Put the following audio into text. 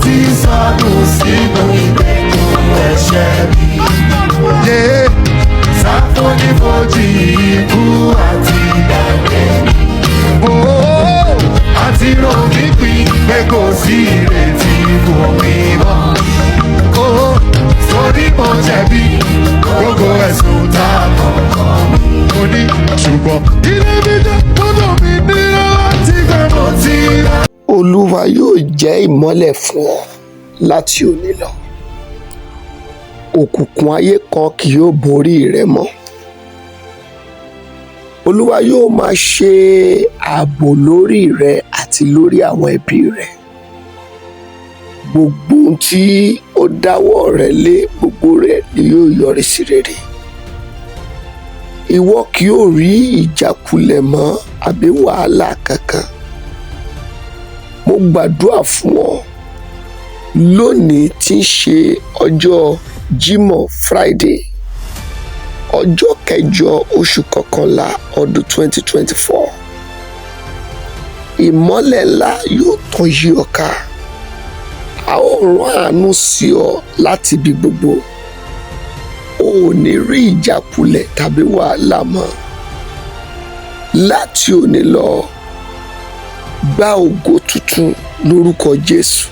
Ti sọnù sínú ìgbèkùn ẹ̀ṣẹ̀ mi. Yeah. Sáfónífojì ikú àti ìgbàgbé mi. Oh, àti rò mí pin pé kò sí ìrètí fún mi mọ́. Oh, torí mo jẹ̀bi gbogbo ẹ̀sùn tá a kàn kàn mí. Mo ní ṣùgbọ́n ilé mi jẹ́ gbọ́dọ̀ mi nílò láti gbé mo ti rà. Olúwa yóò jẹ́ ìmọ́lẹ̀ fún ọ láti òní lọ. Òkùnkùn ayé kan kì yóò borí rẹ mọ́. Olúwa yóò máa ṣe ààbò lórí rẹ àti lórí àwọn ẹbí rẹ. Gbogbo ohun tí ó dáwọ́ rẹ lé, gbogbo rẹ̀ ni yóò yọrí sí rere. Ìwọ kì yóò rí ìjákulẹ̀ mọ́ àbí wàhálà kankan. Mo gbàdúrà fún ọ lónìí tí ń ṣe ọjọ́ Jímọ̀, Friday, ọjọ́ kẹjọ oṣù kọkànlá ọdún 2024. Ìmọ́lẹ̀ ńlá yóò tàn yí ọ ká. A ó rán àánú sí ọ láti ibi gbogbo. O ò ní rí ìjákulẹ̀ tàbí wàhálà mọ́. Láti òní lọ, gba ògo tuntun lórúkọ Jésù.